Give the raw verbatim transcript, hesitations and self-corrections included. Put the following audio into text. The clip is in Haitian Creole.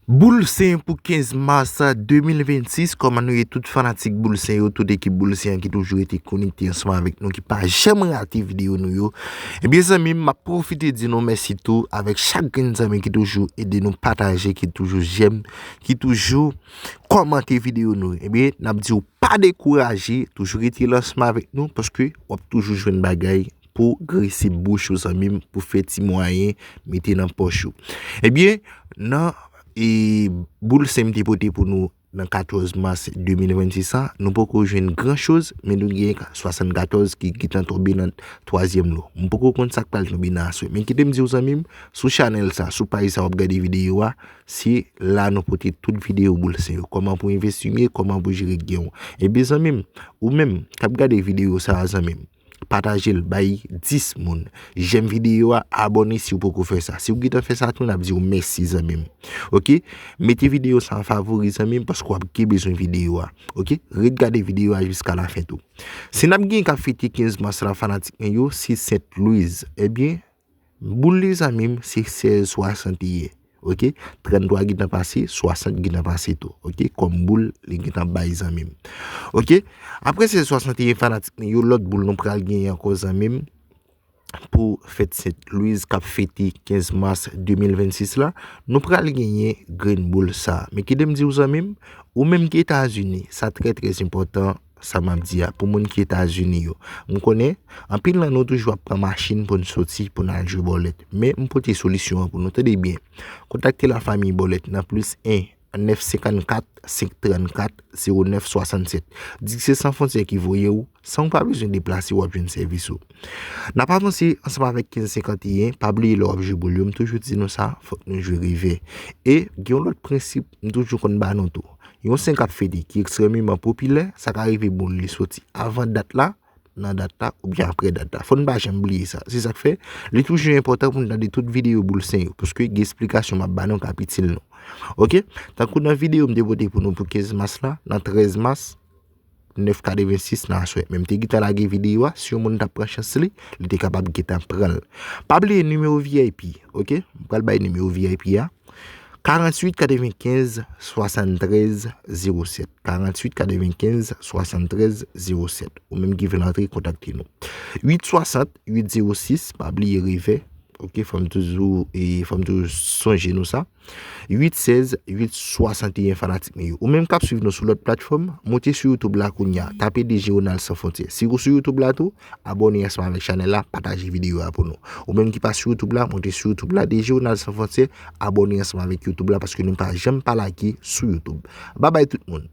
Boul Sen pou kenz mas de mil vennsis, kòman nou ye tout fanatik Boul Sen yo, tout ekip Boul Sen an ki toujou rete konekte ansanm avèk nou, ki pa janm rate videyo nou yo. Ebyen zanmi m, m ap pwofite di nou mèsi tou avèk chak grenn zanmi ki toujou ede nou pataje, ki toujou jèm, ki toujou kòmante videyo nou. Ebyen, n ap di w pa dekouraje, toujou rete la ansanm avèk nou, paske w ap toujou jwenn bagay pou grese bouch ou zanmi m, pou fè ti mwayen mete nan pòch ou. Ebyen, nan e, Boul Sen m te pote pou nou nan katòz mas de mil vennsis an, nou poko jwenn gran choz, men nou gen swasannkatòz ki gentan tonbe nan twazyèm lo. M poko konn sa k pral tonbe nan aswè. Men kite m di w zanmi m, sou chanèl sa, sou paj sa w ap gade videyo a, se la nou pote tout videyo Boul Sen yo. Kòman pou envesti mye, kòman pou jere gen w. Ebyen zanmi m, ou menm k ap gade videyo sa a zanmi m, pataje l bay dis moun. Jèm videyo a, abòne si w poko fè sa. Si w gentan fè sa tou, n ap di w mèsi zanmi m. Oke? Mete videyo sa an favori zanmi m, paske w ap gen bezwen videyo a. Oke? Ret gade videyo a jiska lafen tou. Si n ap gen k ap fete kenz mas la fanatik mwen yo, se Sent Lwiz. Ebyen, boul li zanmi m, se sèz swasanteyen. Oke? Tranntwa gentan pase, swasant gentan pase tou. Oke? Kòm boul, li gentan bay zanmi m. Oke? Apre sèz swasanteyen fanatik mwen yo, lòt boul nou pral genyen ankò zanmi m, pou fèt Sent Lwiz k ap fete kenz mas de mil vennsis la, nou pral genyen grenn boul sa. Men kite m di w zanmi m, ou menm ki Etazini, sa trè trè enpòtan, sa m ap di a, pou moun ki Etazini yo. M konnen, anpil nan nou toujou ap pran machin pou n soti, pou n al jwe bòlèt. Men m pote solisyon an pou nou, tande byen. Kontakte lafanmi bòlèt nan plis en, nèf senkannkat, senk trannkat, zewo nèf swasannsèt. Di se San Fwontyè ki voye w, san w pa bezwen deplase, w ap jwenn sèvis ou. N ap avanse ansanm avèk kenz senkanteyen, pa bliye lè w ap jwe boul yo, m toujou di nou sa, fòk nou jwe revè. E gen yon lòt prensip, m toujou konn ba nou tou. Yon Sen k ap fete ki ekstrèmeman popilè, sa ka rive boul li soti avan dat la, nan dat la, oubyen apre dat la. Fò n pa janm bliye sa. Se sa k fè, li toujou enpòtan pou n tande tout videyo Boul Sen yo, paske gen esplikasyon m ap ba nou k ap itil nou. Oke? Tankou nan videyo m te pote pou nou pou kenz mas la, nan trèz mas, nèf katrevensis nan aswè. Men m te gentan lage videyo a, si yon moun t ap pran chans li, li te kapab gentan pran l. Pa bliye nimewo V I P, oke? M pral bay nimewo V I P a. Karanntuit katrevenkenz swasanntrèz zewo sèt. Karanntuit katrevenkenz swasanntrèz zewo sèt. Ou menm ki vle antre, kontakte nou. Uit swasant uit zewo sis, pa bliye revè. Oke, fò m toujou, e, fò m toujou sonje nou sa. Uit sèz uit swasanteyen fanatik mwen yo. Ou menm k ap swiv nou sou lòt platfòm, monte sou YouTube la kounye a. Tape D J Ronald Sans Frontières. Si ou sou YouTube la tou, abòne ansanm avèk chanèl la, pataje videyo a pou nou. Ou menm ki pa sou YouTube la, monte sou YouTube la, D J Ronald Sans Frontières, abòne ansanm avèk YouTube la, paske nou pa janm pa lage sou YouTube. Babay tout moun.